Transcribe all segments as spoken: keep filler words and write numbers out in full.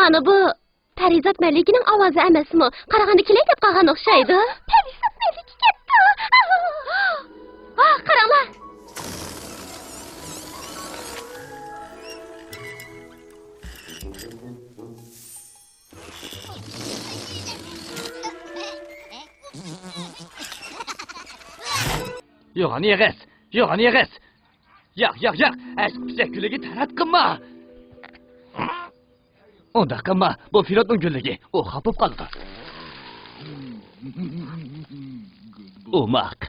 ئانا بۇ پەرىزات مەلىكىنىڭ ئاۋازى ئەمەسمۇ؟ قارىغاندا كېلەي دەپ قالغان ئوخشايدۇ. پەرىزات مەلىكە كەپتۇ. ۋاھ، قاراڭلار. يوغان ئېغىز! يوغان ئېغىز! ياق، ياق، ياق! ئەشق پىچەك گۈلىگە تەرەت قىلما! ئۇنداق قىلما، بۇ فىلوتنىڭ گۈللۈكى، ئۇ خاپا بولۇپ قالىدۇ. ئوماق.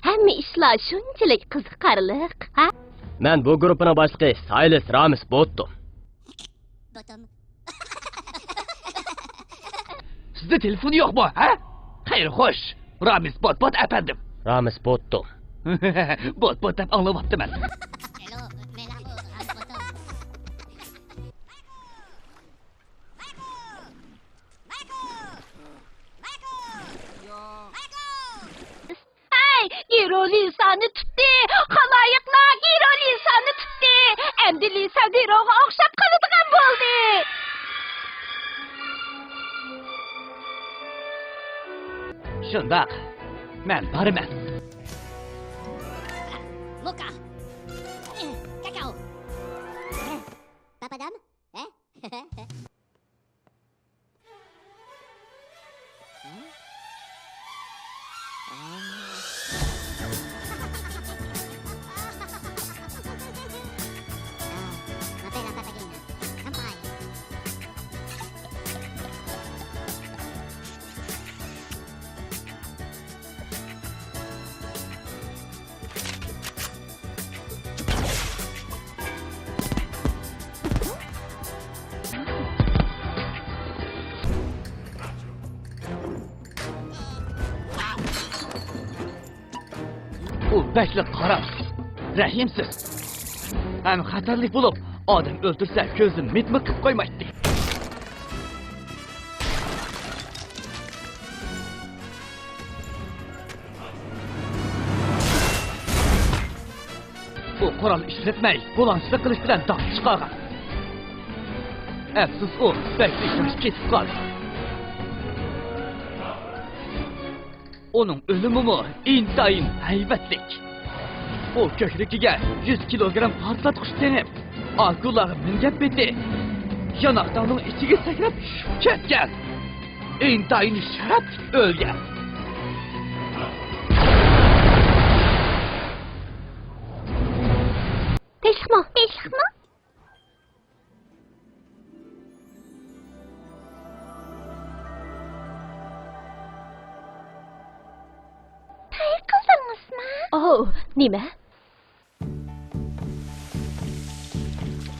ھەممە ئىشلار شۇنچىلىك قىزىقارلىق، ھە؟ مەن بۇ گۇرۇپپىنىڭ باشلىقى سايلىس رامىس بوتتۇم. سىزدە تېلېفون يوقمۇ، ھە؟ خەير، خوش. رامىس بوت بوت ئەپەندىم. رامىس بوتتۇم. بوت بوت دەپ ئاڭلاۋاپتىمەن. ھەي، گىرو لىسانى تۇتتى! خالايىقلار، گىرو لىسانى تۇتتى! ئەمدى لىسا گىروغا ئوخشاپ قالىدىغان بولدى! شۇنداق، مەن بارىمەن. لۇكا! كاكاو! پاپادام؟ ھە؟ ئۇ بەكلا قارا، رەھىمسىز ھەم خەتەرلىك بولۇپ، ئادەم ئۆلتۈرسە كۆزىنى مىتمىق قىلىپ قويمايتتى. ئۇ قورال ئىشلەتمەي، بۇلاڭچىلىق قىلىش بىلەن داڭ چىقارغان. ئەپسۇس، ئۇ بەكلا ياش كېتىپ قالدى. ئۇنىڭ ئۆلۈمىمۇ ئىنتايىن ھەيۋەتلىك. ئۇ كۆكرىكىگە يۈز كىلوگرام پارتلاتقۇچ تېڭىپ، ئاكۇلاغا مىنگەن پېتى ياناق تاغنىڭ ئىچىگە سەكرەپ چۈشۈپ كەتكەن. ئىنتايىن شەرەپلىك ئۆلگەن. تىنچلىقمۇ؟ تىنچلىقمۇ؟ توي قىلدىڭىزمۇ؟ ئوۋ، نېمە؟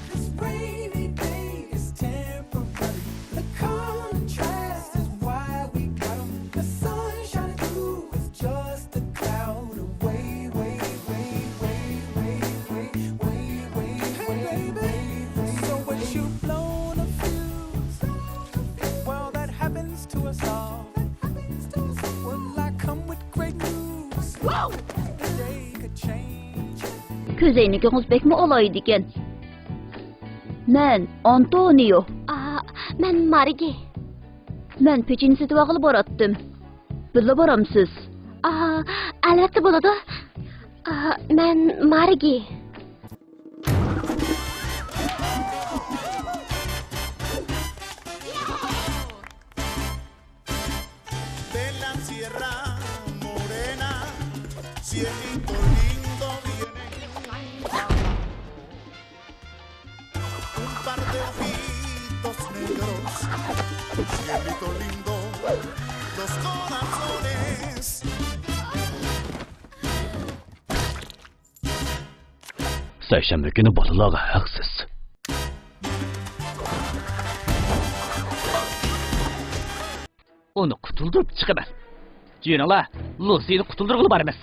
This rainy day is temporary. The contrast is why we got 'em. The sunshine through is just a cloud away, way, way, way. Hey, baby, so what you blown a fuse? Well, that happens to us all. Well, I come with great news. The day could change. كۆزەينىكىڭىز بەكمۇ ئالاھىدە ئىكەن. مەن ئانتونىيو. ئا، مەن مارگى. مەن پېچىنە سېتىۋالغىلى باراتتىم. بىللە بارامسىز؟ ئا، ئەلۋەتتە بولىدۇ. ئا، مەن مارگى. De la Sierra Morena, cielito lindo viene. Un par de ojitos negros, cielito lindo, dos corazones. سەيشەنبە كۈنى بالىلارغا ھەقسىز. ئۇنى قۇتۇلدۇرۇپ چىقىمەن. يۈرۈڭلار، لۇسىنى قۇتۇلدۇرغىلى بارىمىز.